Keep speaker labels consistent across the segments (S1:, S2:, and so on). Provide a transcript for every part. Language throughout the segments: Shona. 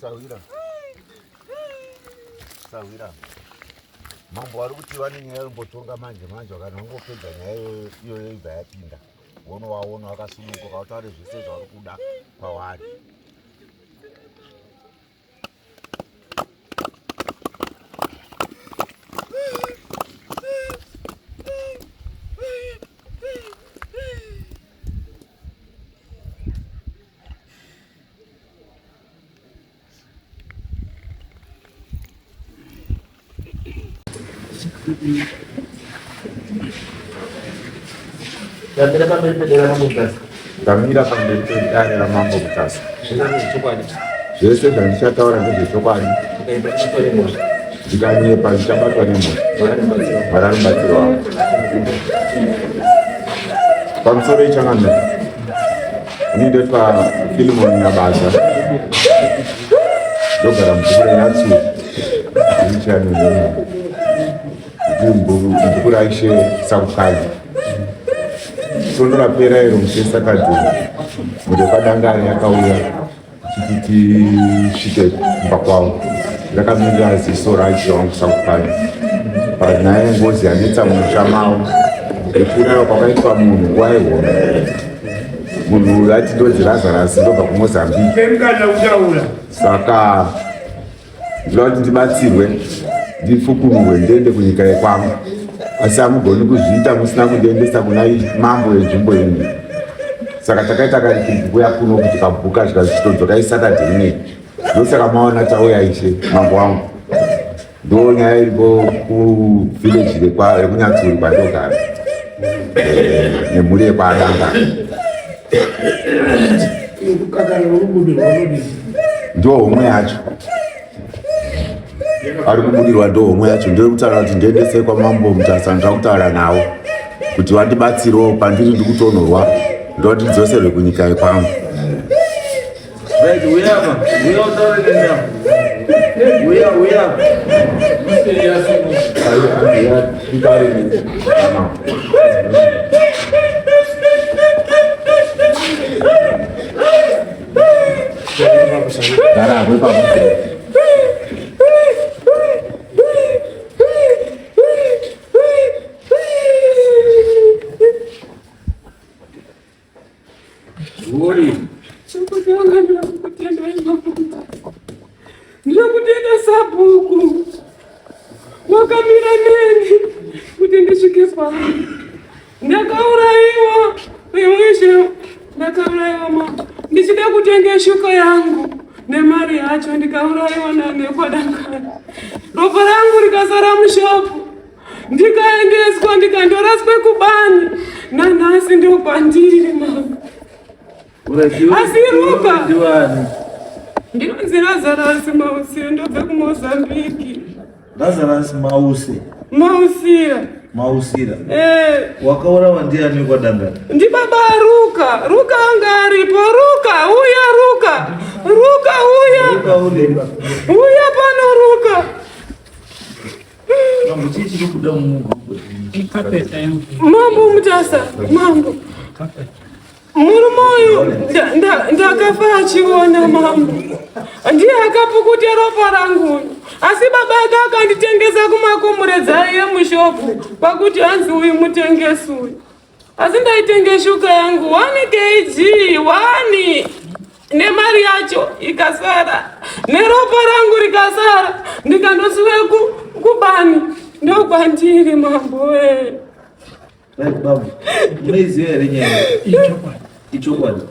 S1: Sahwira. Sahwira. Mambo vari kuti vane nyaya yombotonga manje manje kana vangopedza nyaya iyoyo ibva yapinda. Wonovaona vakasununguka utaure zvese zvauri kuda kwavari.
S2: Ndamira pamberi pedare raMambo Mutasa.
S1: Ndamira pamberi pedare raMambo Mutasa.
S2: Zvese
S1: Zvese zvandichataura ndezvechokwadi. Ndikanyepa ndichabatwa nemhosva. Mwari anobatsira wangu. Pamusoro ichangamira. Ini ndoitwa Philemon Nyabaza. Ndogara mubhuku reNyatsuru. Ndiri mubhuku raIshe Sakukai. Svondo rapera iro mushe Sakadhuma. Mhuri yekwaDangare yakauya ichiti tisvike kumba kwavo. Ndakamirira ziso raIshe wangu Sakukai. Panyaya yengozi yanetsa mumusha mavo yekuurayiwa kwakaitwa munhu nguva yehondo. Munhu uyu ati ndonzi Lazarus ndobva kuMozambique. Saka ndinoda kuti ndibatsirwe ndifukunurwe ndiende kunyika yekwangu asi hamugoni kuzviita musina kundiendesa kuna mambo yenzvimbo ino saka takaita karikiriki kuya kuno kuti kabhuka zvikazvitodzokai saturday inei ndosaka maona tauya ishe mambo wangu ndo nyaya iriko kuvillage rekunyatsuri kwandogara eh, nemhuri yekwaadanga ndo homwe yacho ari kubudirwa ndo homwe yacho ndiri kutaura kuti ndiendesei kwamambo mutasa ndira kutaura navo kuti vandibatsirewo pandiri ndikutonhorwa ndoti ndidzoserwe kunyika yekwangu
S2: Right, uya apa. Uya utaure neni apa. Uya, uya.
S1: Gara ipapo.
S3: Ndinokutenda sabhuku wakamira neni kuti ndisvike pano. Ndakaurayiwa rimweshe, ndakaurayiwa ma ndichida kutenga shuka yangu nemari yacho, ndikaurayiwa nanekwadangana, ropa rangu rikasara mushopu ndikaendeswa ndikandoraswe kubani nanhasi ndopandiri mama asi ruka ndinonzi lazarasi mausiya ndobva kumozambiki
S2: lazarasi mause
S3: mausira
S2: mausira
S3: eh.
S2: wakaurawa ndiani kwadangana
S3: ndibaba ruka ruka anga aripo ruka uya ruka ruka uya uya pano ruka Mambo Mutasa, mambo murume uyu ndakafa achiona mambo ndiye akapukuta ropa rangu uyu asi baba ake akanditengesa kumakomuredza aiye mushopu pakuti hanzi uyu mutengesi uyu asi ndaitenge shuka yangu 1 kg 1 nemari yacho ikasara neropa rangu rikasara ndikandosiwe kubani ndokwandiri mambo wee
S2: Munoiziva here nyaya? Ichokwadi.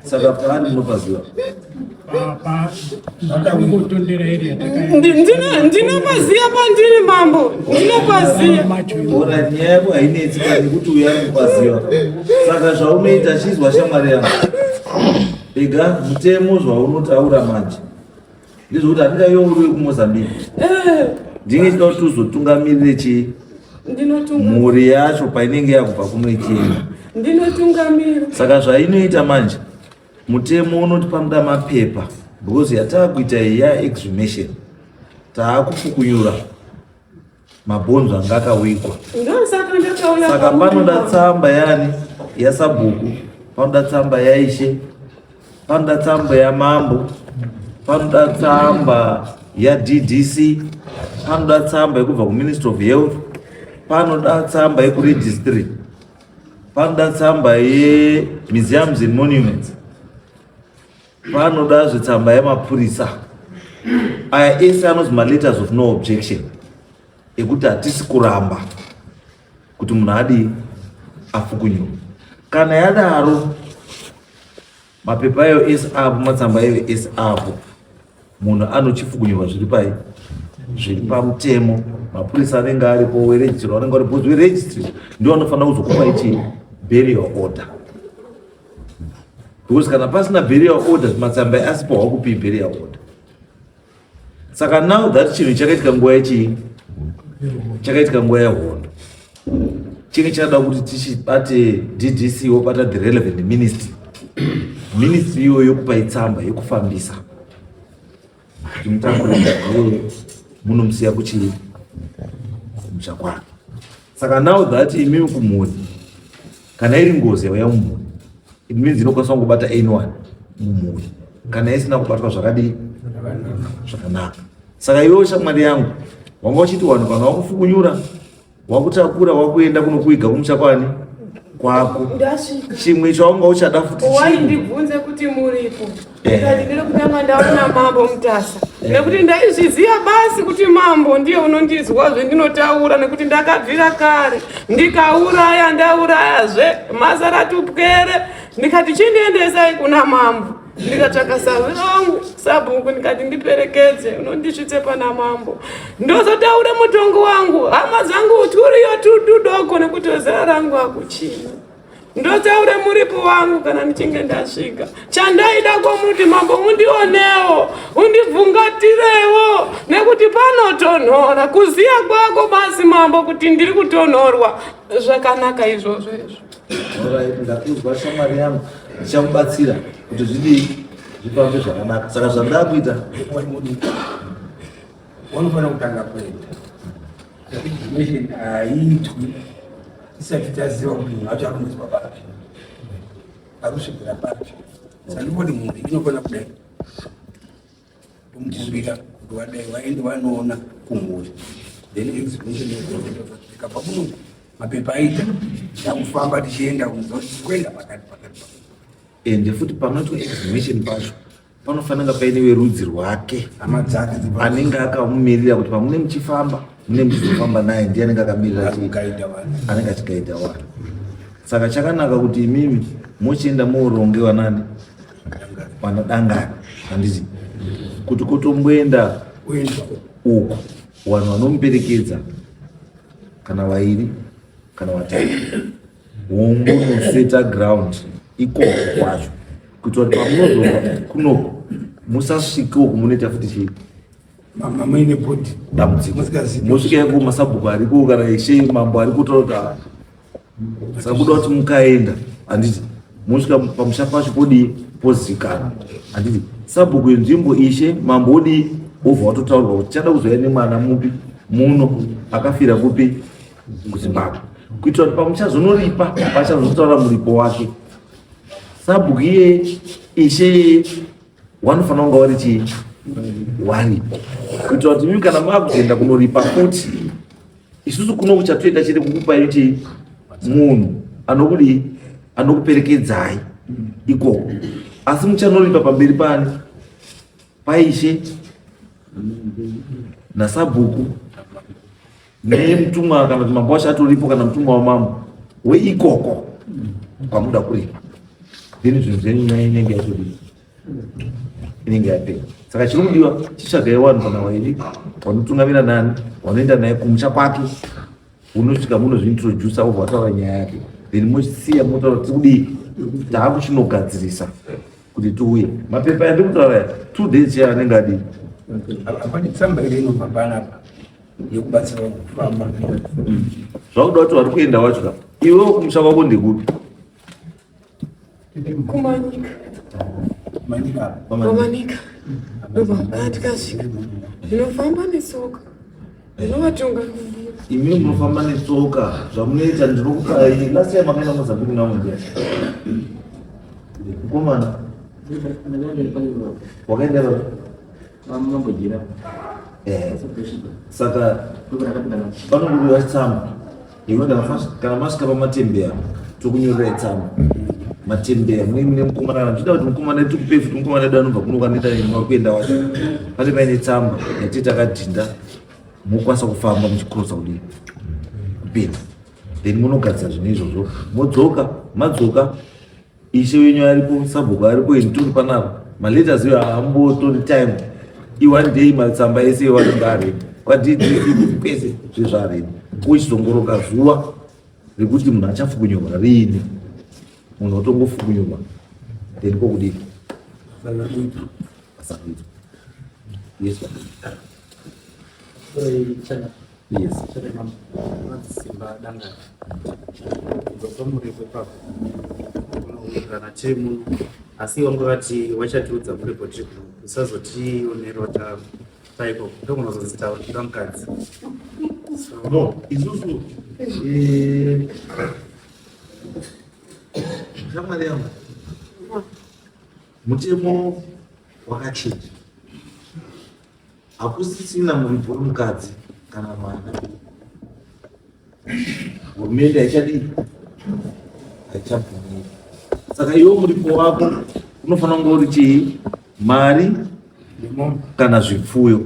S2: Saka paani munopaziva?
S3: Ndinopaziva pandiri mambo, ndinopaziva.
S2: Ora nyaya yako hainetsi ka nekuti uyo ari kupaziva. Saka zvaunoita chizwa shamwari yangu. Ega mutemo zvaunotaura manje. Ndezvekuti handingaiwe uri wekuMozambique.
S3: Eh.
S2: Ndinge chida kuti uzotungamirire chii? Mhuri yacho painenge yakubva kuno ichienda.
S3: Ndinotungamira.
S2: Saka zvainoita manje mutemo unoti panoda mapepa because yataakuita iyi ya exhumation taakufukunyura mabhonzo anga akawigwa saka panoda tsamba yani yasabhuku panoda tsamba yaishe panoda tsamba yamambo. Panoda tsamba yaDDC, panoda tsamba yekubva kuMinistry of Health, panoda tsamba yekuregistry, panoda tsamba yemuseums and monuments, panoda zvetsamba yemapurisa. Aya ese anonzi maletters of no objection ekuti hatisi kuramba kuti munhu adii afukunyurwe. Kana yadaro mapepa ayo ese apo, matsamba ayo ese apo, munhu anochifukunyurwa zviri pai zviri pamutemo. Mapurisa anenge aripo, weregistry vanenge varipo, because weregistry ndio vanofanira kuzokupa ichi burial order, because kana pasina burial order, matsamba asipo, hawakupi burial order. Saka now that chinhu chakaitika nguva yechii, chakaitika nguva yehondo, chinge chada kuti tichibate DDC, wobata the relevant ministry, ministry iyoyo yokupai tsamba yekufambisa kuti mutakure iyoyo munomusiya kuchii, kumusha kwake. Saka now that imimi kumhuri, kana iri ngozi yauya mumhuri, it means inokwanisa kungobata anyone mumhuri kana isina kubatwa zvakadii, zvakanaka. Saka iwewo shamwari yangu, wanga uchiti vanhu kana wakufukunyura, wakutakura, wakuenda kunokuiga kumusha kwani kwako,
S3: Ndasvika.
S2: Chimwe chawanga uchada futi chii?
S3: Waindibvunze kuti muripo, ndikati ndiri kutanga ndaona Mambo Mutasa, nekuti ndaizviziva basi kuti mambo ndiye unondizwa zvendinotaura, nekuti ndakabvira kare ndikauraya, ndaurayazve mazara tupwere. Ndikati chindiendesai kuna mambo. Ndikatsvaka savi wangu sabhuku, ndikati ndiperekedze unondisvitse pana mambo, ndozotaura mutongo wangu. Hama dzangu turiyo tududoko, nekuti zera rangu hakuchina. Ndotaure muripo wangu kana ndichinge ndasvika. Chandaida kwamuti mambo mundionewo, undibvungatirewo, nekuti panotonhora. Kuziya kwako basi mambo kuti ndiri kutonhorwa zvakanaka, izvozvo izvo.
S2: Alright, ndakuzwa shamwari yangu, ndichakubatsira kuti zvidii, zvifambe zvakanaka. Saka zvandakuita
S4: Vanofanira kutanga kuenda nekuti exhumation haiitwi tisati taziva kuti munhu wacho akunozwa papi, arikusvikira papi. Saka ndipoti munhu inofanira kudai tomukumbira kuti wadai vaende vanoona kumhuri, then exhumation ikabva kuno, mapepa aita, takufamba tichienda kunzwa kuti kuenda pakati pakati pakati.
S2: Ende futi panoitwa exhumation pacho panofanira paine werudzi rwake,
S4: hama dzake
S2: anenge akamumirira kuti pamune muchifamba mune muchizofamba naye, ndiye anenge akamirira
S4: kugaidha vanhu.
S2: Anenge achigaidha vanhu. Saka chakanaka kuti imimi mochienda moorongewa nani, vana dangani, handiti, kuti kutomboenda
S4: uendwa
S2: uko vanhu vanomuperekedza kana vairi kana vatatu, wombonoseta ground ikoko kwacho, kuitira kuti pamunozobva kunoko musasvikewo kumunoita futi chii?
S4: Muine body.
S2: Dambudziko.
S4: Musikazivi.
S2: Mosvika iko masabhuku ariko kana ishe mambo ari kutaura kuti ah, saka kuda kuti mukaenda, handiti, mosvika pamusha pacho podii, pozikanwa, handiti, sabhuku yenzvimbo, ishe, mambo odii, wobva watotaurwa kuti chada kuzouya nemwana mupi muno, akafira kupi, kuZimbabwe, kuitira kuti pamuchazonoripa, pachazotaura muripo wake, sabhuku iyeye, ishe iyeye wanofanira kunga wari chii, waripo, kuitira kuti mimi kana makuzoenda kunoripa futi, isusu kuno kuchatoita chete kukupai chii, munhu anokudii, anokuperekedzai ikoko, asi muchanoripa pamberi pani, paishe nasabhuku nemutumwa, kana kuti mambo wacho atoripo kana mutumwa wamambo weikoko kwamuda kuripa, then zvinhu zvenyu nyaya inenge yatodii, inenge yapera. Saka chiri kudiwa, chitsvagai vanhu kana vairi vanotungamira nani, vanoenda naye kumusha kwake, unosvika munozviintrodusa, wobva wataura nyaya yake, then mosiya motaura tiri kudii, taakuchinogadzirisa kuti tiuye. Mapepa yandiri kutaura aya, 2 days chaiyo anenge adii.
S4: Hapana tsamba iri inobva panapa yekubatsira vanhu kufamba.
S2: Zvakuda kuti vari kuenda wacho ka, iwewo kumusha kwako ndekupi?
S3: Kumanyika.
S4: Manyika apa.
S3: Pamanika. Ndobva kana tikasvika ndinofamba netsoka, ndinovatungamirira.
S2: Imi munofamba netsoka, zvamunoita ndinokupai. Last time makaenda Mozambique namundia mukomana wakaenda pa Eh, saka panongodiwa tsamba yekuti kana masvika pamatembeya tokunyorerai tsamba matembeya mune mune mukomana kana muchida kuti mukomana tikupe futi mukomana edu anobva kuno kwanoita kuenda wacho pane paine tsamba yatii takadhinda mokwanisa kufamba muchikrosa kudii kupinda then munogadzira zvinhu izvozvo modzoka madzoka Ishe wenyu aripo, sabhuku aripo, ini tiri panapa. Maletters iwo haambotori time. I-one day matsamba ese iwo anenge aredi. KwaDDC kwese zve zvaredi. Kuchizongoroka zuva rekuti munhu achafukunyurwa riini. Munhu otongofukunyurwa. Then kokudii? Basa kuitwa. Yes. Yes.
S5: Simba danga. Kubva pamuripo ipapo. Unowirirana tiri muno. Asi wangu vati wachatiudza muripo tiri kuno. Usazotionerwa ta taiko. Ndokunozonzi taurira mukadzi.
S2: So, no, isusu eh shamwari yangu. Mutemo wakachinja. Hakusisina muripo wemukadzi kana mwana. Hurumende haichadii, haichabvumiri. Saka iwe muripo wako unofanira kunge uri chii? Mari kana zvipfuyo,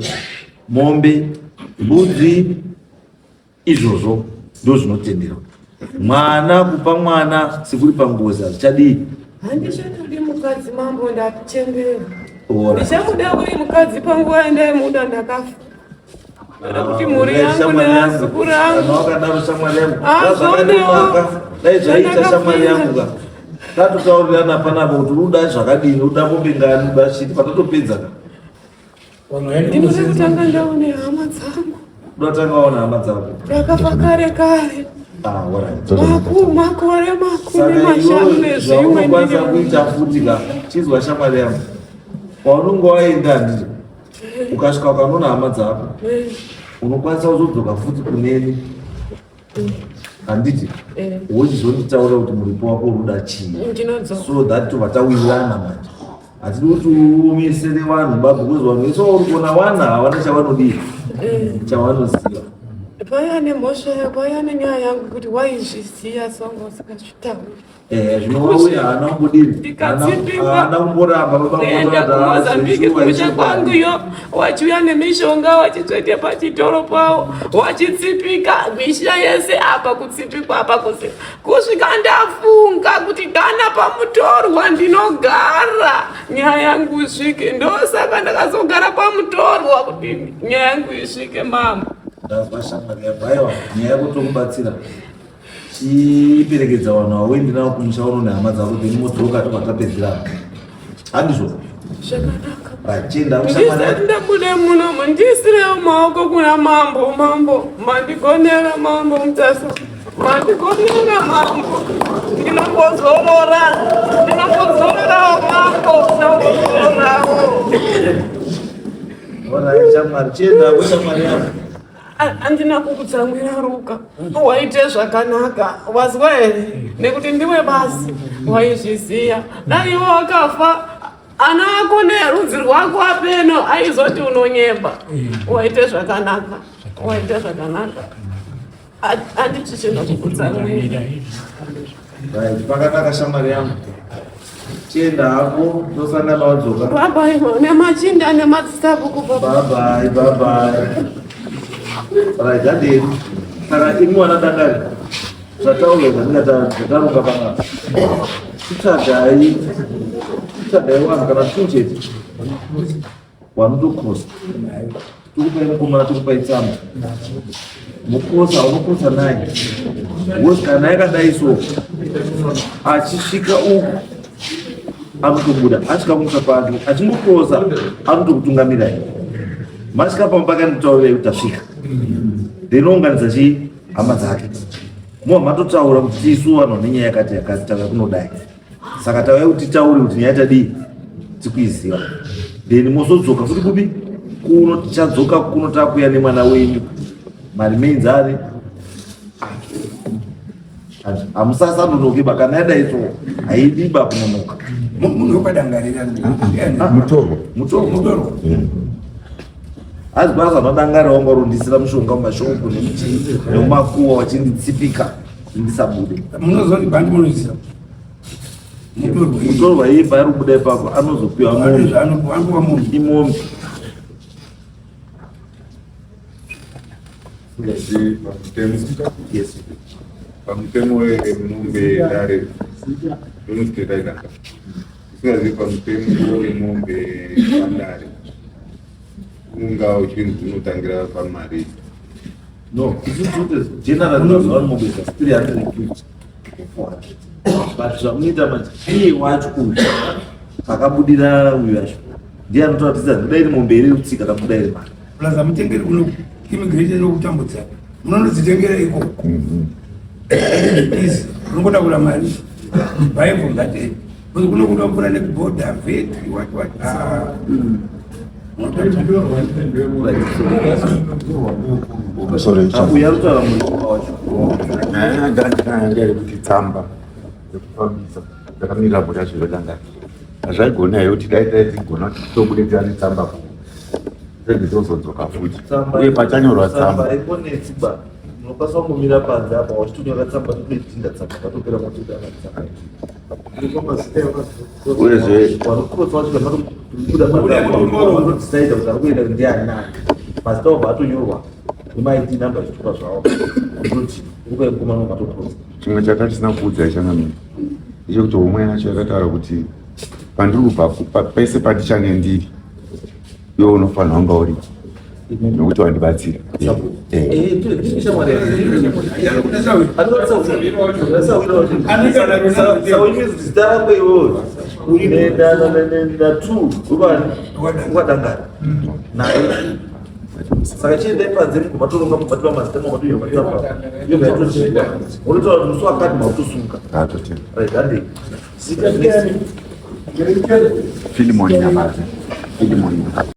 S2: mombe, mbudzi Izvozvo ndozvinotenderwa. Mwana kupa mwana sekuri pangozi hazvichadii.
S3: Handichatodi mukadzi mambo ndachembera. Ndichamuda uri mukadzi panguva yandaimuda ndakafa. Ndoda kuti mhuri yangu nevazukuru angu.
S2: Wakadaro shamwari yangu. Azvakanomaka. Dai zvaita shamwari yangu ka. Tatotaurirana panapa kuti uda zvakadini, uda mombe ngani, uda chii, patatopedza ka.
S3: Ndinoda kutanga ndaone hama dzangu.
S2: Unotanga waona hama dzako.
S3: Ndakafa kare kare.
S2: Ah, alright.
S3: Maku makore makumi mashanu nezvimwe
S2: ndiri. kuita futi ka. Chizwa shamwari yangu. Paunonge waenda handiti. Ukasvika ukanoona hama dzako. Eh. Unokwanisa kuzodzoka futi kuneni. Handiti. Eh. Wochizonditaura kuti muripo wako unoda chii. So that tobva tawirirana manje. Hatidi kuti uomesere vanhu ba because vanhu vese vauri kuona wana havana chavanodii eh. chavanoziva.
S3: Paya nemhosva paya nenyaya yangu kuti waizviziva songa usingazvitauri.
S2: Eh, zvino wauya haana kumbodini haana kumboramba
S3: babaenda kuMozambique kumusha kwangu yo wachiuya nemishonga wachitsvete pachitoro pawo wachitsipika misha yese apa kutsipikwa apa kutsipikwa kusvika ndafunga kuti kana pamutorwa ndinogara nyaya yangu isvike ndosaka ndakazogara pamutorwa kuti nyaya yangu isvike mama
S2: ndazwa shamwari yangu aiwa nyaya yako tokubatsira chiperekedza vanhu hauendi navo kumusha uno nehama dzako then modzoka tobva tapedzerana handizvo
S3: zvakanaka ndisati ndabude munomo ndiisirewo maoko kuna mambo mambo mandigonera mambo mutasa mandigonera mambo ndinombozorora ndinombozororawo mambo ndinombozororawo Andina kukutsamwira Ruka, waite zvakanaka, wazwa here? Nekuti ndiwe basi waizviziva. Dai iwe wakafa ana ako nerudzi rwako apeno aizoti unonyeba. Waite zvakanaka, waite zvakanaka. Handichichina kukutsamwira.
S2: Right, pakanaka shamwari yangu. Chienda hako tosangana wadzoka.
S3: Bye bye nemachinda nemadzisabhuku
S2: bye bye bye bye. Right, daddy. Saka imi wana dangari. Zvataurwa zvandingataronga panapa. Titsvagai titsvagai vanhu kana two chete. Wanotokosa. Tikupai mukomana tikupai tsamba. Mukosa unokosa naye. Wosi kana yakadai so achisvika uku anotobuda asvika kumusha kwake achingokosa anotokutungamirai masvika pamba pake anokutaurirai kuti tasvika then ounganidza chii hama dzake mova matotaura kuti tisu vanhu vane nyaya yakati yakati tauya kunodai saka tauya kuti titaure kuti nyaya tadii tikuiziva then mozodzoka futi kupi kuno tichadzoka kuno takuya nemwana wenyu maremains ari hamusasanonoke ba kana yadai so haidi ba kunonoka
S4: munhu wekwadangarira
S1: mutorwa
S2: mutorwa
S4: mutorwa
S2: Hanzi basa madangari wangu warundisira mushonga mumashopu nemuchii nemumakuwa wachinditsipika kuti ndisabude.
S4: Munoziva kuti bhandi munoziva
S2: mutorwa iye paari kubuda ipapo anozopiwa mombe
S4: anopiwa mombe
S2: imombe.
S1: Yes. Pamutemo wemombe yedare ndonozvitoita Usingazivi pamutemo wemombe padare unga uchinzi unotangira pamari.
S2: No, isu tinote general mazuva ano mombe is 350 or 400. But zvamunoita manje iye wacho uyu akabudira uyu wacho ndiye anotoratidza kuti dai iri mombe iri kutsika kana kudai iri mari.
S4: Plus hamutengeri kuno immigration inokutambudza munonodzitengera ikoko. Easy, unongotakura mari buy from that end. Because kuno kuda mvura nekuboda vet what what. Ah.
S1: Sorry,
S2: Uyu ari kutaura muripo wacho.
S1: Nyaya yanga ndinayo kuti tsamba dzekufambisa dzakamirira bhuta zviro danga hazvaigona here kuti dai dai tigona kuti tobude tiane tsamba rege tozodzoka futi uye pachanyorwa tsamba
S2: haikonetsi ba unokwanisa kungomira panze apa wachitonyora tsamba totoidhinda tsamba patopera motodana tsamba
S1: Uyezve-
S2: vanokotsa vacho vanobuda panze apa vanodecide kuti ari kuenda ndiani nani mazita obva atonyorwa nemaid number zvitupa zvavo kutoti ukupai mukomana wakatokotsa
S1: Chimwe chatatisina kuudzai changamire ndechekuti homwe yacho yakataura kuti pandiri kubva pese pandichange ndiri iwe unofanira kunga uripo nekuti wandibatsira.
S2: Zita rako iwewe natu ukadangara naye saka chiendai panze mugomatoronga mubatiwa mazita mabatiwa unotaura kuti musi wakati mautosunga right handei.
S1: Filimon Nyamaze. Filimon Nyamaze.